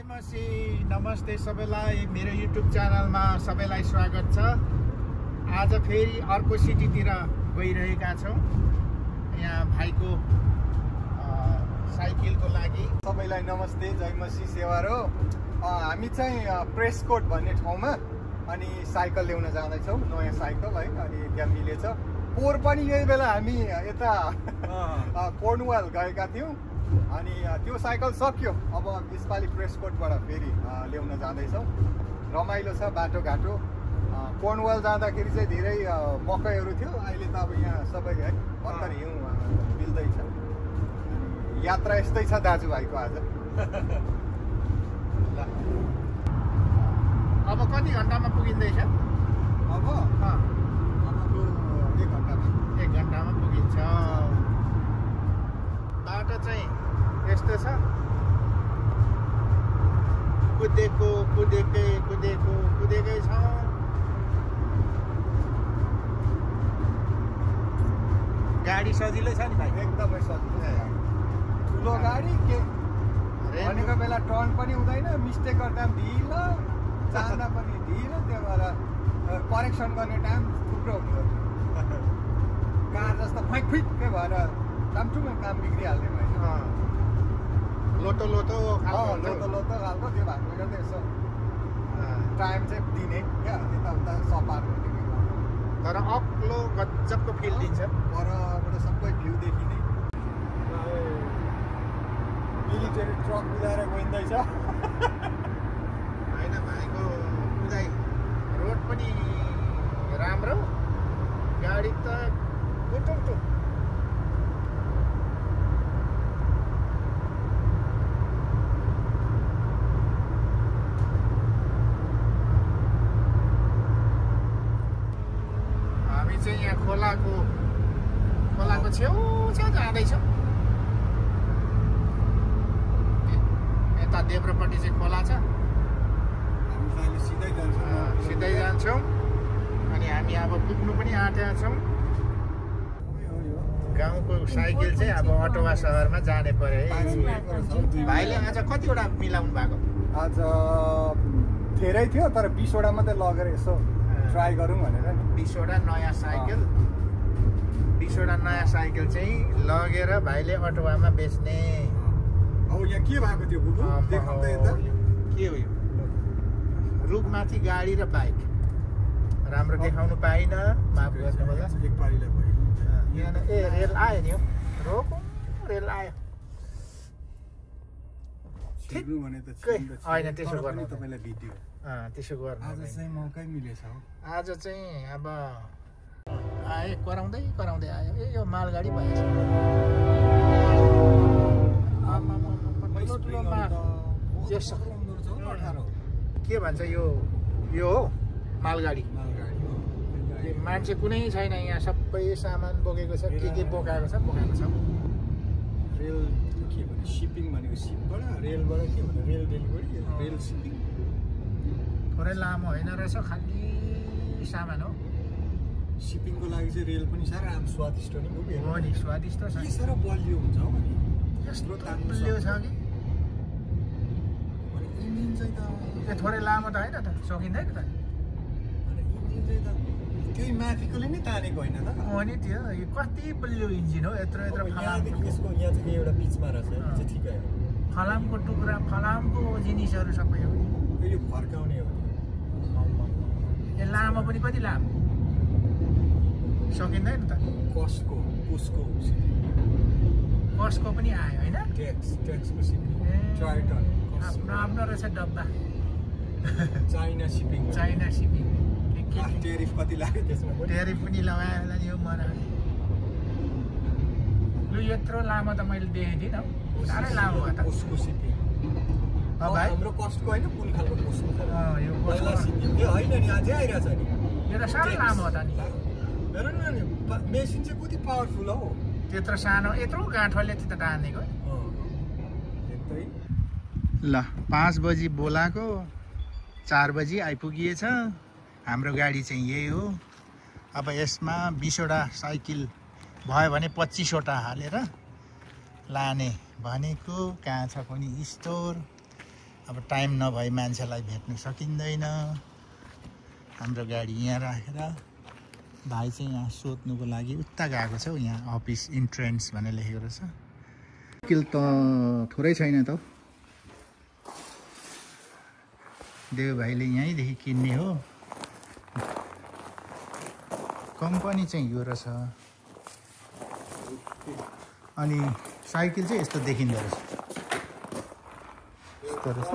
मसी नमस्ते सबैलाई मेरो युट्युब च्यानलमा सबैलाई स्वागत छ। आज फेरि अर्को सिटीतिर गइरहेका छौँ। यहाँ भाइको साइकलको लागि सबैलाई नमस्ते, जय मसी सेवारो। हामी चाहिँ प्रेसकोट भन्ने ठाउँमा अनि साइकल ल्याउन जाँदैछौँ, नयाँ साइकल है। अनि त्यहाँ मिलेछ पोहोर पनि यही बेला हामी यता कर्नवाल गएका थियौँ अनि त्यो साइकल सक्यो। अब यसपालि प्रेसकोटबाट फेरि ल्याउन जाँदैछौँ। रमाइलो छ बाटोघाटो। कर्नवाल जाँदाखेरि चाहिँ धेरै मकैहरू थियो, अहिले त अब यहाँ सबै है भर्खर हिउँ मिल्दैछ। यात्रा यस्तै छ दाजुभाइको आज। अब कति घन्टामा पुगिँदैछ? अब 1 घन्टामा पुगिन्छ। बाटो चाहिँ यस्तो छ, कुदेकै छ। गाडी सजिलै छ नि भाइ? एकदमै सजिलो छ। ठुलो गाडी के भनेको बेला टर्न पनि हुँदैन, मिस्टेक गर्दा पनि ढिलो, जाँदा पनि ढिलो, त्यो भएर करेक्सन गर्ने टाइम थुप्रो हुन्छ। कार जस्तो फ्याक्कै भएर टामटुमै काम बिग्रिहाल्ने भएन। लोतो खालको त्यो भएको गर्दा यसो टाइम चाहिँ दिने क्या, यताउता सपार गर्ने। तर अग्लो गजबको फिल दिन्छ। परबाट सबै भ्यू देखिने। मिलिटरी ट्रक कुदाएर गइँदैछ। होइन भाइको कुदाइ रोड पनि राम्रो, गाडी त टुटुटु। हामी चाहिँ यहाँ खोलाको छेउ जाँदैछौँ। यता देब्रोपट्टि चाहिँ खोला छ, हामी सिधै जान्छौँ। अनि हामी अब पुग्नु पनि आँटेका छौँ। गाउँको साइकल चाहिँ अब अटोवा शहरमा जाने पर्यो है। भाइले आज कतिवटा मिलाउनु भएको? आज धेरै थियो, तर 20वटा मात्रै लगेर यसो ट्राई गरौँ भनेर नि। 20वटा नयाँ साइकल चाहिँ लगेर भाइले अटोवामा बेच्ने। अब यहाँ के भएको थियो बुबु? देखाउँ त यता। के हो यो? रुखमाथि गाडी र बाइक राम्रो देखाउनु पाइनँ, माफ गर्नु होला। एकपालिलाई भयो। यहाँ रेल आयो नि, रोको रेल आयो। छिर्नु भने त होइन, त्यसो गर्नु तपाईलाई भिडियो त्यसो गर्नु। आज चाहिँ मौकै मिलेछ हो। आज चाहिँ अब आयो, कराउँदै आयो। ए यो मालगाडी भएछ। के भन्छ यो हो मालगाडी। मान्छे कुनै छैन यहाँ, सबै सामान बोकेको छ। के बोकाएको छ। रेल के भने सिपिङ भनेको सिपबाट, रेलबाट के भने रेल डेलिभरी, रेल सिपिङ। थोरै लामो होइन रहेछ, खालि सामान हो। सिपिङको लागि चाहिँ रेल पनि साह्रो स्वादिष्ट नि हो नि, स्वादिष्ट छ। साह्रो बलियो हुन्छ हो नि, यस्तो बलियो छ कि इन्जिन चाहिँ त थोरै लामो त होइन त, सकिँदैन त। इन्जिन चाहिँ त त्यही माथिकोले नै तानेको होइन त। नि त्यो कति बलियो इन्जिन हो। यत्रो यहाँदेखि यसको यहाँ चाहिँ एउटा बिचमा रहेछ, चाहिँ ठिकै हो। फलामको टुक्रा, फलामको जिनिसहरू सबै हो। यो फर्काउने हो। यो लामो पनि कति लामो, सकिँदैन त। कसको पनि आयो होइन। ट्याक्सको सिपिङ, ट्राइटन आफ्नो रहेछ डब्बा। China shipping. टेरिफ कति लाग्यो त्यसमा? टेरिफ पनि लगायो होला नि यो मराले। लु यत्रो लामो त मैले देखेको थिइनँ हौ, साह्रै लामो भयो त। कोस्टको सिपिङ भाइ हाम्रो कस्टको होइन, कुन खालको कोस्टको? यो सिपिङ होइन नि, अझै आइरहेछ नि। यो त साह्रै लामो हो त नि। हेर न नि, मेसिन चाहिँ कति पावरफुल हो। त्यत्रो सानो, यत्रो गाँठोले त तानेको। ल 5 बजी बोलाएको, 4 बजी आइपुगिएछ। हाम्रो गाडी चाहिँ यही हो। अब यसमा 20वटा साइकल भयो भने 25वटा हालेर लाने भनेको। कहाँ छ पनि स्टोर, अब टाइम नभए मान्छेलाई भेट्न सकिँदैन। हाम्रो गाडी यहाँ राखेर भाइ चाहिँ यहाँ सोध्नुको लागि उता गएको छ। यहाँ अफिस इन्ट्रेन्स भनेर लेखेको रहेछ। साइकल त थोरै छैन त। देव भाइले यहीँदेखि किन्ने हो। कम्पनी चाहिँ यो रहेछ। अनि साइकल चाहिँ यस्तो देखिँदो रहेछ। यस्तो रहेछ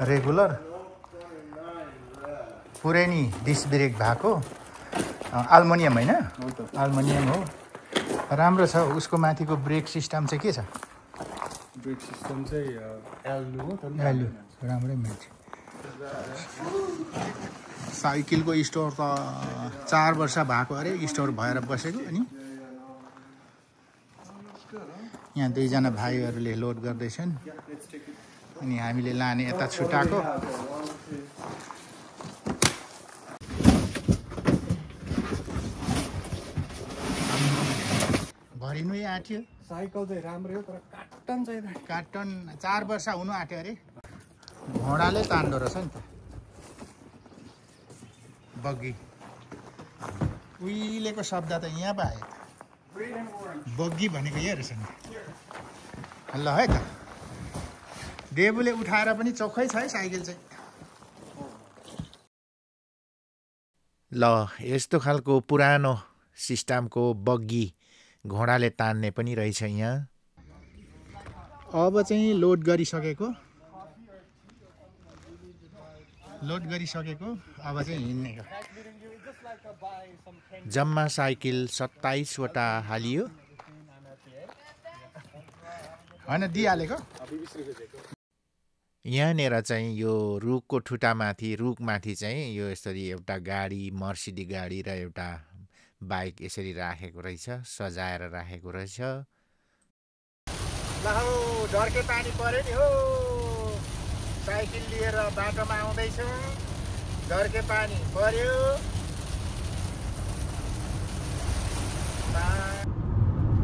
रेगुलर, पुरै नि डिस्क ब्रेक भएको, एल्युमिनियम होइन, एल्युमिनियम हो। राम्रो छ। उसको माथिको ब्रेक सिस्टम चाहिँ के छ? ब्रेक सिस्टम चाहिँ एल्यु हो। एल्यु राम्रै मान्छे। साइकलको स्टोर त 4 वर्ष भएको अरे स्टोर भएर बसेको। अनि यहाँ दुईजना भाइहरूले लोड गर्दैछन् अनि हामीले लाने यता छुटाएको। भरिनै आँट्यो। साइकल चाहिँ राम्रै हो तर कार्टन चाहिँ कार्टन 4 वर्ष हुनु आँट्यो अरे। घोडाले तान्दो रहेछ नि त बग्गी। उहिलेको शब्द त यहाँ पाए। बग्गी भनेको यो रहेछ नि। ल है त देवुले उठाएर पनि चोखै छ है साइकल चाहिँ। ल यस्तो खालको पुरानो सिस्टमको बग्गी घोडाले तान्ने पनि रहेछ यहाँ। अब चाहिँ लोड गरिसकेको अब चाहिँ हिँड्ने हो। जम्मा साइकल 27 वटा हालियो। होइन दिइहालेको। यहाँनिर चाहिँ यो रुखको ठुटामाथि रुखमाथि चाहिँ यो यसरी एउटा गाडी मर्सिडी गाडी र एउटा बाइक यसरी राखेको रहेछ, सजाएर राखेको रहेछ। ल हौ डर्के पानी पर्यो नि हो। साइकल लिएर बाटोमा आउँदैछ। डर्के पानी पर्यो।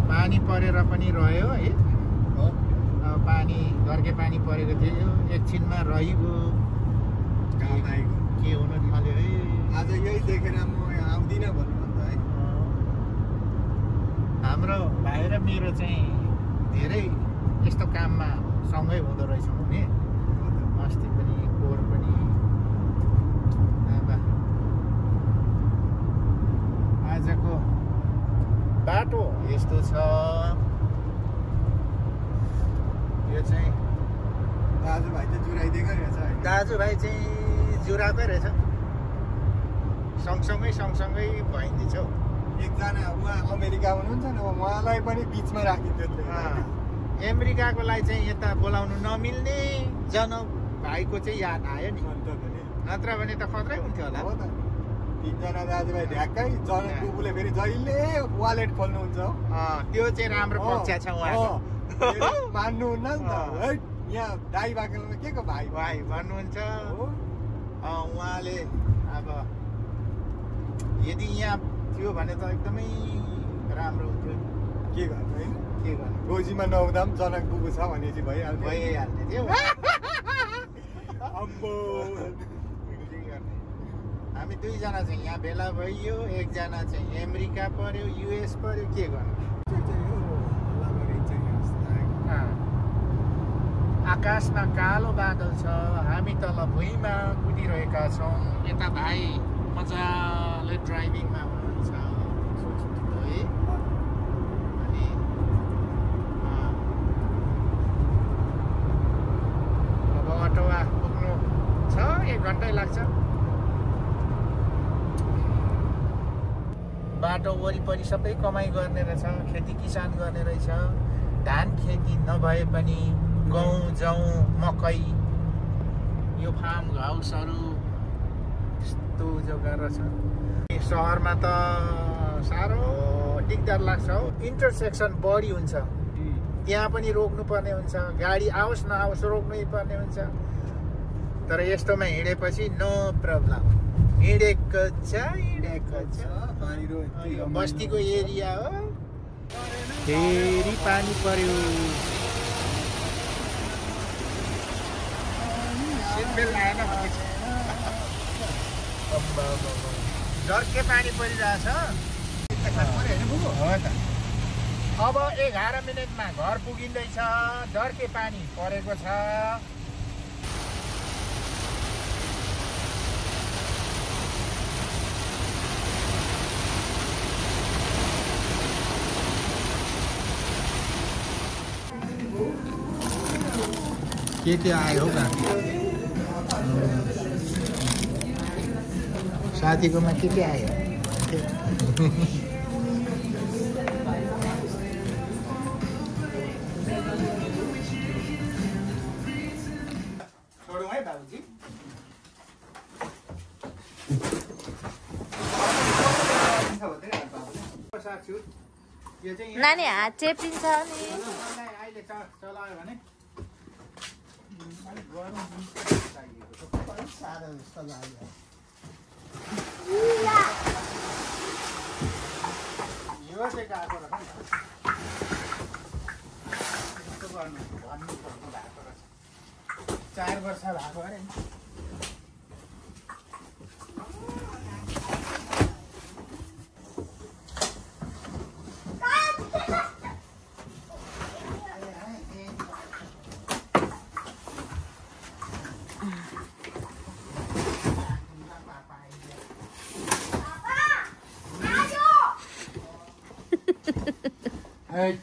पानी परेर पनि रह्यो है। पानी डर्के पानी परेको थियो, एकछिनमा रहिगयो। के हुन थाल्यो है। आज यही देखेर म आउँदिनँ भन्नु त है। हाम्रो भाइ र मेरो चाहिँ धेरै यस्तो काममा सँगै हुँदो रहेछौँ नि। अस्ति पनि पोहोर पनि। आजको बाटो यस्तो छ। यो चाहिँ दाजुभाइ चाहिँ जुराइदिएकै रहेछ है। दाजुभाइ चाहिँ जुराकै रहेछ। सँगसँगै भइदिन्छ हौ। एकजना उहाँ अमेरिका हुनुहुन्छ नि, उहाँलाई पनि बिचमा राखिदियो। अमेरिकाको लागि चाहिँ यता बोलाउनु नमिल्ने जनक भाइको चाहिँ याद आयो नि। नत्र भने त खतरै हुन्थ्यो होला। 3 जना दाजुभाइ ढ्याक्कै। जनक बुबुले फेरि जहिले वालेट खोल्नुहुन्छ। त्यो चाहिँ राम्रो पक्ष छ उहाँको। मान्नुहुन्न नि त। यहाँ दाइ बाकेलमा के को भाइ भन्नुहुन्छ। उहाँले अब यदि यहाँ थियो भने त एकदमै राम्रो हुन्थ्यो। के गर्नु होइन, के गर्नु। गोजीमा नहुँदा पनि जनक बुबु छ भनेपछि भइहाल्ने थियो। हामी 2 जना चाहिँ यहाँ भेला भइयो। 1 जना चाहिँ अमेरिका पर्यो, युएस पर्यो। के गर्नु। आकाशमा कालो बादल छ। हामी तल भुइँमा कुदिरहेका छौँ। यता भाइ मजाले ड्राइभिङमा हुनुहुन्छ है। अनि अब अटोवा पुग्नु छ। 1 घन्टै लाग्छ। बाटो वरिपरि सबै कमाइ गर्ने रहेछ। खेती किसान गर्ने रहेछ। धान खेती नभए पनि गहुँ जौ मकै यो फार्म हाउसहरू यस्तो जग्गा रहेछ। सहरमा त साह्रो दिगदार लाग्छ हौ। इन्टरसेक्सन बढी हुन्छ, त्यहाँ पनि रोक्नुपर्ने हुन्छ। गाडी आओस् नआओस् रोक्नै पर्ने हुन्छ। तर यस्तोमा हिँडेपछि नो प्रब्लम। हिँडेको छ। बस्तीको एरिया हो। फेरि पानी पर्यो। बेल आएन झर्के पानी परिरहेछ हो त अब 11 मिनेटमा घर पुगिँदैछ झर्के पानी परेको छ के आयो हौ साथीकोमा के आयो छोडौँ है बाबुजी नानी हात चेपिन्छ नि अहिले चलायो भने साह्रो जस्तो लाग्यो यो चाहिँ गएको रहेछ नि यस्तो गर्नु भन्नुपर्ने भएको रहेछ 4 वर्ष भएको अरे नि Hey.